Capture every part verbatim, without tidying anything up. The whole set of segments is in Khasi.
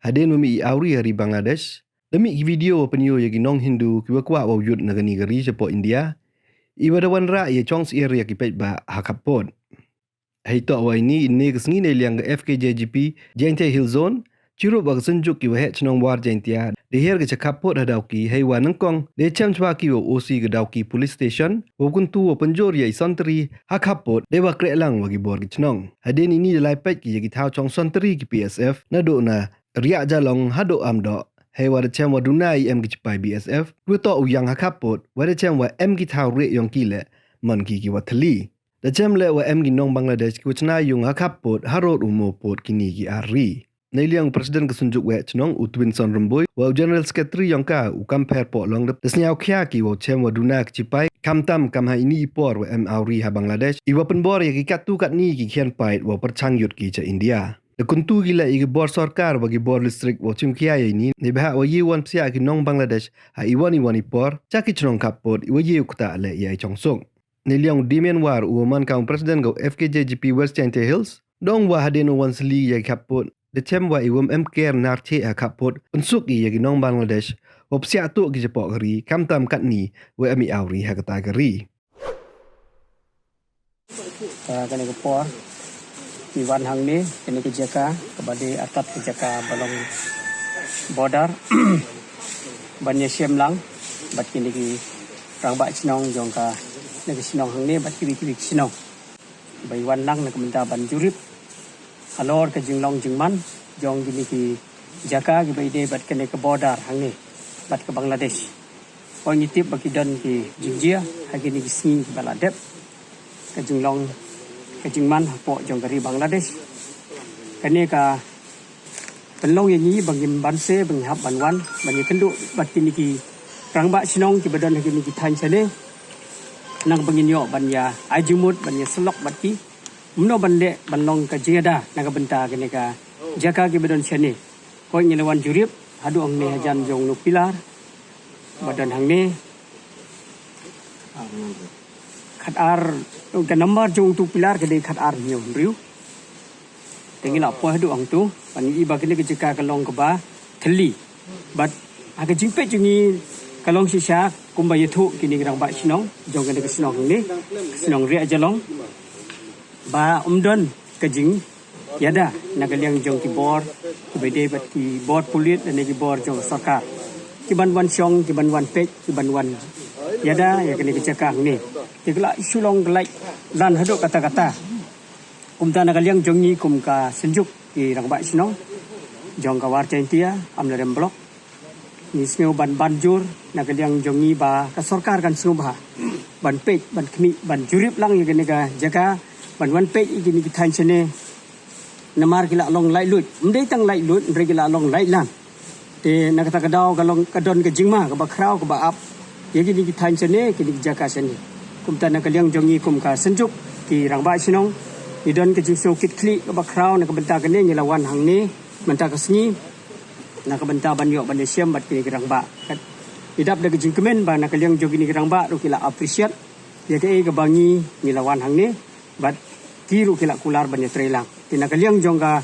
Hadien wa mih i awri ha ri Bangladesh, da mih ki video wa pynïoh ïa ki nong Hindu ki wa kwah wow yut na kani ka ri shapoh India, i wa da wanrah ïa chong syiar ïa ki paidbah ha khappud. Hei toh wa ini, ini ka sngi na liang ka F K J G P Jaintia Hill Zone, chirup wa ka Synjuk ki Waheh Chnong War Jaintia, da hiar ka cha khappud ha Dawki, hei wa nyngkong da chem chwa ki wa O C ka Dawki Police Station, wa kyntu wa pynjur ïa i sontri ha khappud, da wa kreh lang wa ki bor ki chnong. Hadien ini da lai peit ki ïa ki thaw chong sontri ki P S F, naduh na Riah Jalong haduh Amdoh, hei wa da chem wa duna i em ki chipai B S F, ki wa toh u ïang ha khappud, wa da chem wa em ki thaw rieh yong ki leh, man ki ki wa thylli. Da chem leh wa em ki nong Bangladesh ki wa chna yung ha khappud, harud u mo pud kini ki ar ri. Na liang u President ka Synjuk Waheh Chnong u Twinson Rymbui, wa u General Secretary yong ka u Kampher Pohlong da sñiawkhia ki wow chem wa duna ki chipai, khamtam kam ha ini i por wa em awri ha Bangladesh, i wa pynbor ïa ki katto katne ki khian paid wow pyrchang yut ki cha India. Da kyntu ki leh ïa ki bor sorkar wa ki bor district wow chimkhia ïa ini, neibhah wa ïew wan psiah ki nong Bangladesh ha iwan iwan i por, cha ki chnong khappud, i wa ïew ktah leh ïa i chongsuk. Na liang u Damian War u wa man kam u President ka F K J G P West Jaintia Hills, da ong wa hadien u wan sylli ïa ki khappud, da chem wa i wa em ker nar cheh ha khappud, pynsuk i ïa ki nong Bangladesh, wa psiah tuh ki chapoh ka ri, khamtam katni, wa em i awri ha kata ka ri. Ka kane ka por, i wan hangne, kane ka jaka, kaba dei artat ka jaka ba long border, ban ïa shem lang, bad kine ki rangbah chnong jong ka, kane ka chnong hangne, bad kiwi kiwi ki chnong. Ba i wan lang na ka bynta ban jurip halor ka jinglong jingman jong kine ki jaka kiba i dei bad kane ka border hangne bad ka Bangladesh. Hooid ngi tip ba ki don ki jingjia ha kine ki sngi kiba la dep, ka jinglong ka jingman hapoh jong ka ri Bangladesh. Kane ka pynlong ïa ngi ba ngin banse, ba ngin hap ban wan, ban ïakynduh bad kine ki rangbah chnong kiba don ha kine ki thaiñ shane. Nang ba ngin ïoh ban ïa ai jingmut, ban ïa syllok bad ki. Kumno ban leh ban long ka jingïada na ka bynta kane ka jaka kiba don shane. Hooid ngi la wan jurip haduh hangne hajan jong u pilar ba don hangne. Khat ar, ka number jong utu u pilar ka dei khat ar hynñiew hynriew. Te ngi la poi haduh hangtu, ban ïohi ba kane ka jaka ka long kaba thylli. Bad ha ka jingpeit jong ngi ka long shisha kumba ïathuh kine ki rangbah chnong jong kane ka chnong hangne, ka chnong Riah Jalong, ba ym don ka jingïada na ka liang jong ki bor kiba dei bad ki bor pulit lane ki bor jong ka sorkar, ki ban wan shong, ki ban wan peit, ki ban wan ïada ïa kane ka jaka hangne. Te ka la shu long ka lait lan haduh katta katta. Kumta na ka liang jong ngi kum ka Synjuk ki Rangbah Shnong jong ka War Jaintia Amlarem Block, ngi sngew ban ban jur na ka liang jong ngi ba ka sorkar kan sngewbha ban peit, ban khmih, ban jurip lang ïa kane ka jaka, ban wan peit ïa kine ki thaiñ shane. Namar ki la long laitluid, ym dei tang laitluid, hynrei ki la long laitlan. Te na kata ka daw ka long, ka don ka jingma kaba khraw kaba ap ïa kine ki thaiñ shane, kine ki jaka shane. Kumta na ka liang jong ngi kum ka Synjuk ki Rangbah Shnong, ngi don ka jingsngew kitkhlieh kaba khraw na ka bynta kane, ngi la wan hangne mynta ka sngi na ka bynta ban ïoh ban ïashem bad kine ki rangbah. Ngi dap da ka jingkmen ba na ka liang jong kine ki rangbah ruh ki la appreciate ïa kaei kaba ngi, ngi la wan hangne bad ki ruh ki la kular ban ïatreilang. Te na ka liang jong ka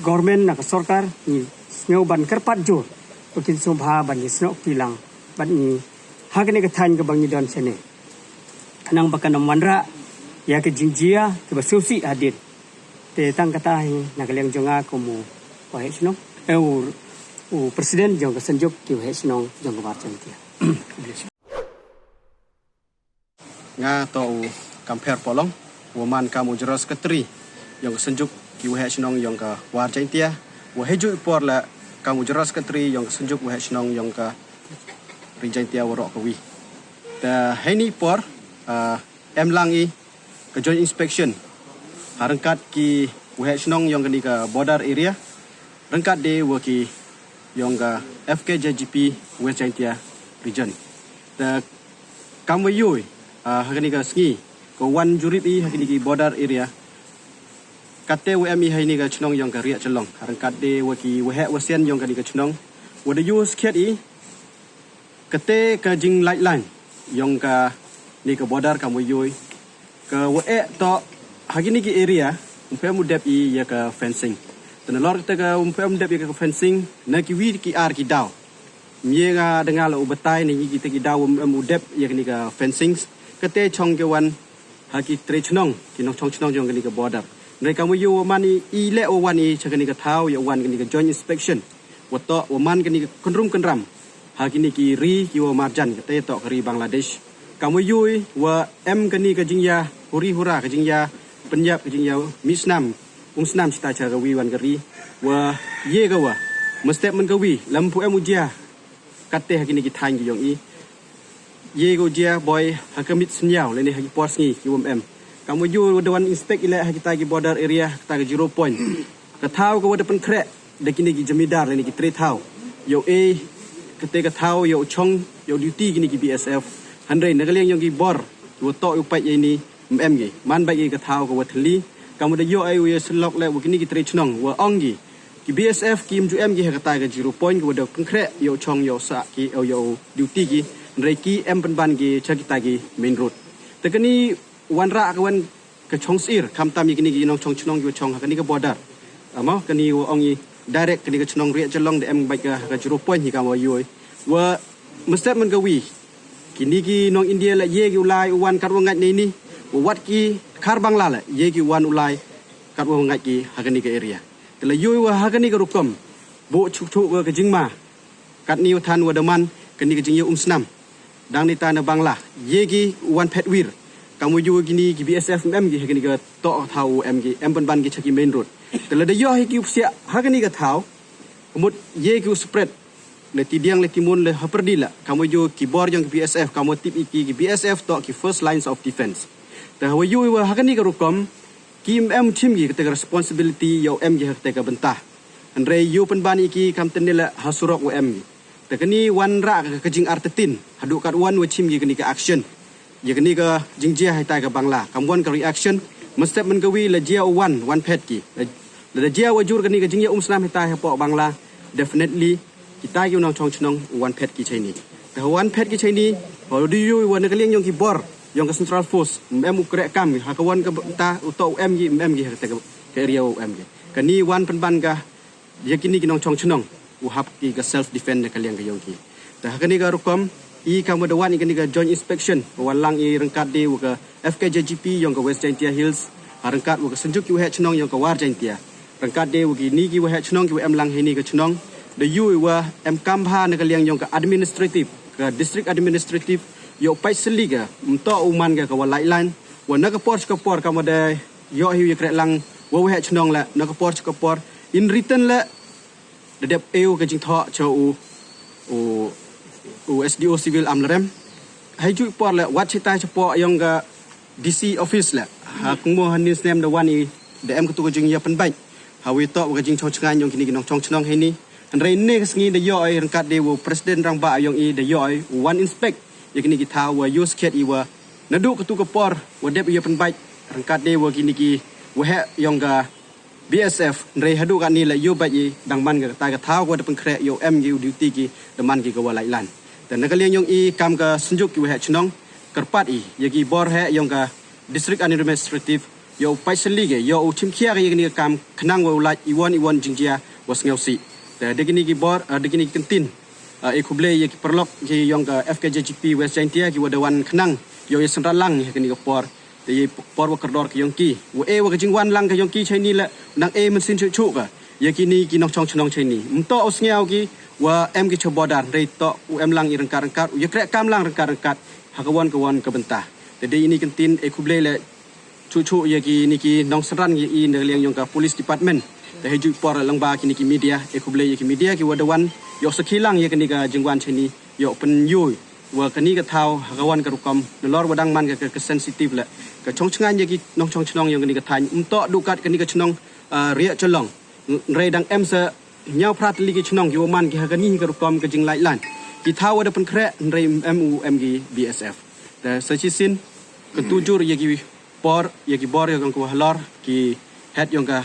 government, na ka sorkar, ngi sngew ban kyrpad jur ba kin sngewbha ban ïasnoh kti lang bad ngi ha kane ka thaiñ kaba ngi don shane, khnang ba kan ym wanrah ïa ka jingjia kaba sngewsih hadien. Te tang kata hi na ka liang jong nga kum u Waheh Shnong, eh, u, u President jong ka Synjuk ki Waheh Shnong jong ka War Jaintia. Nga toh u Kampher Polong, u man kam u General Secretary yong ka Synjuk ki Waheh Shnong yong ka War Jaintia, wa hei juh i por la kam u General Secretary yong ka Synjuk Waheh Shnong yong ka Ri Jaintia waroh kawi. Te heini i por, ah, em lang i ka joint inspection ha ryngkat ki Waheh Shnong yong kani ka border area, ryngkat de wa ki yong ka F K J G P West Jaintia Region. Te kam wa ïohi, ah, ha kani ka sngi ka wan jurip i ha kini ki border area. Kate wa em i ha ini ka chnong yong ka Riah Chalong, ha ryngkat de wa ki waheh wasien yong kani ka chnong, wa da ïoh skhiat i kate ka jinglaitlan yong kani ka border kam wa ïohi. Ka wa eh toh ha kini ki area, ym phem u dep i ïa ka fencing. Nalor kata ka um phem dep ïa ka fencing na kiwi ki ar ki daw. Mye nga da nga la u batai ne ngi kita ki daw um em u dep ïa kani ka fencing. Kata chong ki wan ha ki tre chnong, ki nongchong chnong jong kani ka border. Nrei kam wa yu wa man i, i le wa wan i cha kani ka thaw ïa wan kani ka joint inspection. Wa to wa man kani ka kynrum kynram ha kini ki ri ki wa marjan kata to ka ri Bangladesh. Kam wa yu wa em kani ka jingya huri hura, ka jingya pynïap, ka jingya misnam um snam chita cha ka wi wan ka ri. Wa ye ka wa mestep man ka wi lam pu em u jia. Kata ha kini ki thaiñ ki yong i ye ka u jia boi ha ka mit snyaw lene ha ki por sngi ki wam em. Kam wa yu wa da wan inspect i le ha kita ki border area, ha kita ki zero point. Ka thaw ka wa da pynkhreh da kini ki jamidar lene ki tre thaw. Yow e kata ka thaw yow chong yow duty kini ki B S F. Hynrei na ka liang yong ki bor ki wa to yow pait ye ni em em ki man bai ki ka thaw ka wa thli. Kam wa da yow ai u ya selok le wa kini ki tre chnong wa ong ki ki B S F ki im ju em ki ha kata ka zero point ki wa da pynkhreh yow chong yow sa ki yow yow duty ki. Hynrei ki em pynban ki cha kita ki main road. Te kani wan ra ka wan ka chong sir kam tam i kini ki nongchong chnong ki wa chong ha kani ka border. Amo kani wa ong i direct kani ka chnong ri chalong da em bai ka ha ka zero point hi kam wa yoy. Wa mestep man ka wi kini ki nong India la ye ki u lai u wan kat wa ngait nei ni. Wa wat ki khar Bangla la ye ki wan u lai kat wa ngait ki ha kani ka area. Te la yoy wa ha kani ka rukom bo chuk chuk wa ka jingma. Kat ni wa than wa da man kani ka jingya um snam. Dang ni ta na Bangla ye ki wan phet wir. Kam wa yu kini ki B S F em ki ha kani ka to thaw em ki em pynban ki cha ki main road. Te la da yoh hi ki u psiah ha kani ka thaw. Kamut ye ki u spread le ti diang le ti mun le ha pyrdi la. Kam wa yu ki bor yong ki B S F kam wa tip i ki ki B S F to ki first lines of defense. Te ha wa yu wa ha kani ka rukom ki em em chim ki kata ka responsibility yow em ki ha kata ka bynta. Hynrei yow pynban i ki kam tynne la ha surok wa em ki. Te kani wan ra ka ka jing artetin haduh kat wan wa chim ki kani ka action. Ya kani ka jingjia hai tai ka Bangla kam wan ka reaction. Mestep man ka wi la jia u wan wan phet ki. La, la jia wa jur kani ka jingya um snam hai tai ha pok Bangla. Definitely kita ki u nongchong chnong u wan phet ki chaini. Te ha wan phet ki chaini ha du yu wa na ka liang yong ki bor yong ka Central Force em u kreh kam ha ka wan ka bynta u to u em ki em ki ha kata ka area u em ki. Kani wan pynban ka ya kini ki nongchong chnong u hap ki ka self defense na ka liang ka yong ki. Te ha kani ka rukom i kam wa da wan i kani ka joint inspection wa lang i ryngkat de wa ka F K J G P yong ka West Jaintia Hills ha ryngkat wa ka synjuk ki wa heh chnong yong ka War Jaintia. Ryngkat de wa kini ki wa heh chnong ki wa em lang hini ka chnong da yu wa em kam bha na ka liang yong ka administrative, ka district administrative yow pait seli ka mto u man ka ka wa laitlan wa na ka por cha ka por kam wa da yoh hi ya kreh lang wa wa heh chnong la na ka por cha ka por in written la da dep eu ka jingthoh cha u u, u S D O civil Amlarem. Hai ju por la wat chita cha po yong ka D C office la ha kungmo han ni snem da wan i da em ka tu ka jingya pynbait ha wi to wa ka jingchong chngan yong kini ki nongchong chnong hini. Hynrei ne ka sngi da yoh ai ryngkat de wa president rangbah yong i da yoh ai wan inspect ya kini ki thaw wa yu skhet i wa na du ka tu ka por wa dep ya pynbait ryngkat de wa kini ki wa heh yong ka B S F. Hynrei haduh katni la yu bait i dang man ka kata ka thaw ka wa da pynkhreh yow em ki u duty ki da man ki ka wa laitlan. Te na ka liang yong i kam ka synjuk ki wa heh chnong kyrpad i ya ki bor heh yong ka district administrative yow pait seli ke yow u chimkhia ka ya kini ka kam khnang wa u lait i wan i wan jingjia wa sngewsi. Te da kini ki bor da kini ki kyntin e khublei ya ki paralok ki yong ka F K J G P West Jaintia ki wa da wan khnang yow ya synran lang ya kini ka por. Te ye por wa kordor ka yong ki wa e wa ka jingwan lang ka yong ki chaini la nang e mynsin chu chu ka ya kini ki nongchong chnong chaini mto u sngiaw ki wa em ki cha border hynrei to u em lang i ryngkat ryngkat u ya kreh kam lang ryngkat ryngkat ha ka wan ka wan ka bynta. Te dei ini kyntin e khublei le chu chu ya kini ki nongsynran ya i na ka liang yong ka police department. Te hei ju por lang ba kini ki media e khublei ya ki media ki wa da wan yow sakhi lang ya kini ka jingwan chaini yow pynyui wa kani ka thaw ha ka wan ka rukom nalor wa dang man ka ka sensitive la ka chong chngan ya ki nongchong chnong yong kani ka thaiñ mto dukat kani ka chnong ria chalong. Nrei dang em sa nyaw phra tylli ki chnong ki wa man ki ha kani hi ka rukom ka jinglaitlan ki thaw wa da pynkhreh nrei em u em ki B S F. Da sa chi sin ka tu jur ya ki por ya ki bor ya kong ka wa halor ki head yong ka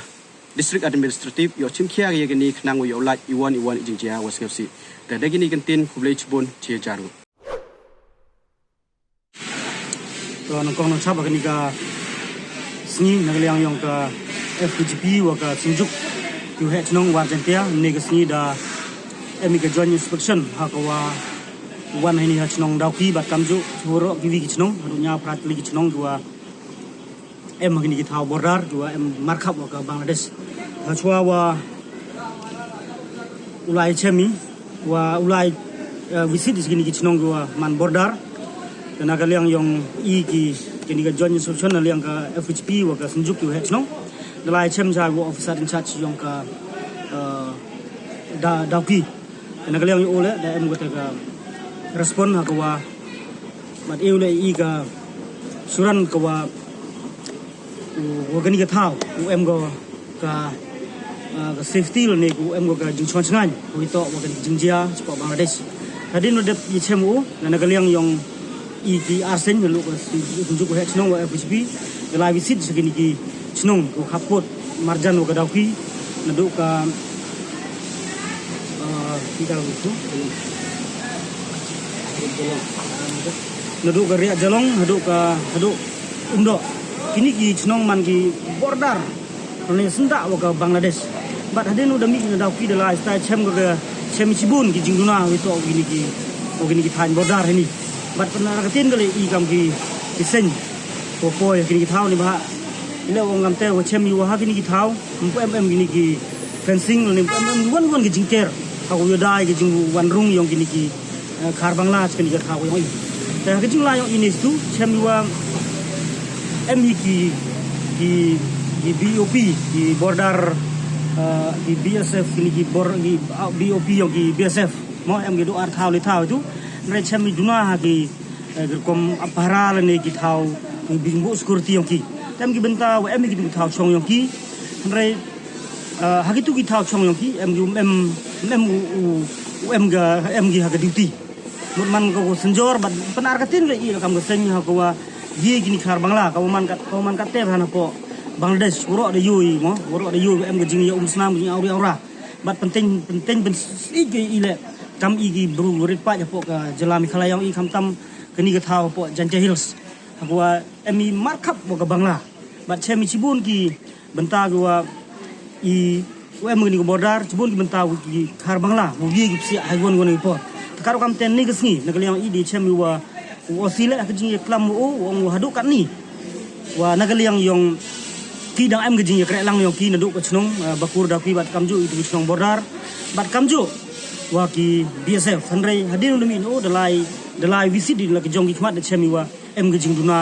district administrative yow chimkhia ya kani khnang wa yow lait i wan i wan i jingjia wa sngewsi. Da da kini kyntin khublei chibun chi hajar ngut. To nang kong nang chap kani ka sngi na ka liang yong ka F K J P wa ka synjuk Ki heh chnong War Jaintia, ne ka sngi da em ïa ka joint inspection ha ka wa wan ha ini ha chnong Dawki bad kamjuh waroh ki wi ki chnong, haduh nya phra tylli ki chnong ki wa em ha kini ki thaw border, ki wa em markhap wa ka Bangladesh. Ha chwa wa u lai chem i wa u lai visit i kini ki chnong ki wa man border. Kane ka liang yong i ki kini ka joint inspection na liang ka F H P wa ka Synjuk ki wa heh chnong. Da lai chem ja wa officer in charge yong ka Dawki. Kane ka liang yong u le da em ka te ka respond ha ka wa mat eu le i ka suran ka wa u wa kani ka thaw u em ka ka safety lane u em ka jingchong chngain u ito wa kani jingjia spa Bangladesh. Hadin u dep i chem u na ka liang yong i ki arsen lu ka Synjuk wa heh chnong wa F H P. Ka lai visit sa kini ki chnong u khapkot marjan wa ka Dawki naduh ka kita itu naduh ka Riak Jalong haduh ka haduh Umdoh. Kini ki chnong man ki border ne senda wa ka Bangladesh. Bad hadin u da mi na Dawki da lai sta chem ka chem chibun ki jingduna wi to kini ki kini ki thain border hini. Bad pynara ka tin ka le i kam ki ki seng ko poi kini ki thaw ni ba ile wa ngam te wa chem i wa ha kini ki thaw. Mpu em em kini ki fencing ni mpu em em wan wan ki jingker ha u yodai ki jingwan rung yong kini ki khar Bangla chkani ka thaw yong i. Te ha ka jingla yong i ne stu chem i wa em hi ki ki ki B O P ki border ki B S F kini ki bor ki B O P yong ki B S F. Mo em ki du ar thaw le thaw tu. Re chem i duna ha ki ki rukom apara lane ki thaw ki bingbu security yong ki. Tem ki bynta wa em ki du thaw chong yong ki. Re ha ki tu ki thaw chong yong ki em ki em em u em ga em ki ha ka duty. Mut man ko senjor bad pynarkatin ka i kam ka seng ha ko wa ye kini khar Bangla ka man ka man ka ter hana ko Bangladesh wuro da yoi mo wuro da yoi em ka jing ya um snam jing auri aura. Bad penting penting ben i ke i le kam i ki bru rit pa ja po ka jela Meghalaya i kam tam kani ka thaw po Jaintia Hills. Ha ko wa em i markhap po ka Bangla. Bad chem i chibun ki bynta ki wa i u em ngi ko border chibun ki bynta ki khar Bangla u ye ki psiah hai won won i por. Takar kam ten ni ka sngi na ka liang i di chem i wa u osi le ka jing i klam u u ong u haduk kat ni. Wa na ka liang yong ki dang em ka jing i krek lang yong ki na duk ka chnong Bakur da ki bad kamju i tu chnong border bad kamju wa ki B S F hanrei hadin u mi no dalai dalai visit di la ka jong ki khmat da chem i wa em ka jingduna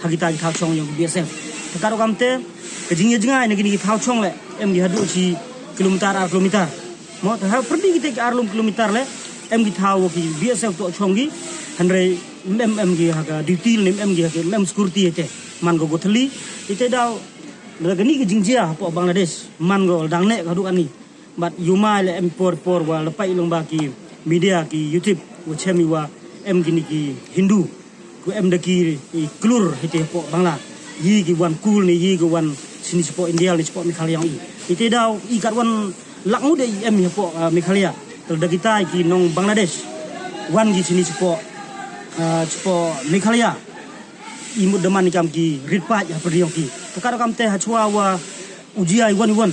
ha kita ki thaw chong yong B S F. Te ka rukom te ka jingïa jngai na kini ki thaw chong le em ki haduh chi kilometer ar kilometer. Mo te ha perdi kita ki ar lum kilometer le em ki thaw ki B S F to chong ki hanrei em em ki ha ka duty le em ki ha ka em security te man ko go thali ite daw. Daga ni ki jingjia po Bangladesh man go dang ne ka haduh ani. Bad yumai le em por por wa lepai long ba ki media ki YouTube wa chem i wa em kini ki Hindu ku em da ki klur hite po Bangla yi ki wan kul ni yi ki wan sini sepo India ni sepo Meghalaya i ite daw i kat wan lak ngu de i em i po Meghalaya. Tel da kita ki nong Bangladesh wan ki sini sepo sepo Meghalaya. I mut da man kam ki rit paj ha pyrdi yong ki. Ka ka kam te ha chwa wa u jia i wan i wan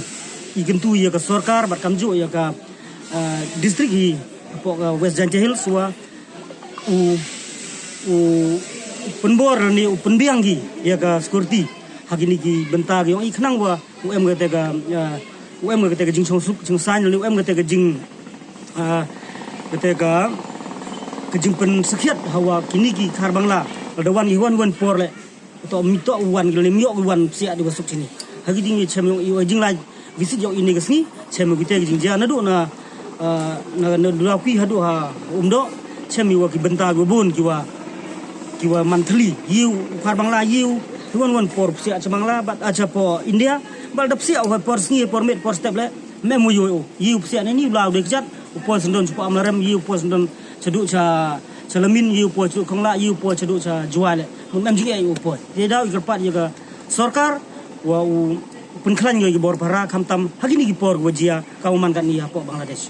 i kyntu ïa ka sorkar bad kamju ïa ka district hi hapoh ka West Jaintia Hills wa u u pynbor ni u pynbiang ki ïa ka security ha kini ki bynta ki yong i khnang wa u em kata ka u em kata ka jingchong suk jingsain ni u em kata ka jing kata ka ka jingpynsakhiat hawa kini ki khar Bangla da wan i wan wan por le to mi to wan ki le mi wan psiah di wasuk sini ha ki jing chem yong i jinglai visit yong i ni ka sngi chem ki te ki jingjia na du na na na du ki ha du ha um do chem i wa ki bynta ki bun ki wa ki wa man thli yiu khar Bangla yiu wan wan por psiah cha Bangla bad acha po India bal da psiah wa por sngi por met por step le mem u yo yiu psiah ni ni bla de kjat u por sendon cha po Amlarem yiu por sendon cha du cha cha Lamin yiu por cha du Khongla yiu por cha du cha Jwai le mun mem jing ai u por de daw i kyrpad ya ka sorkar wa u pynkhlain ngi ki bor para khamtam ha kini ki por wa jia ka man kan ni ha po Bangladesh.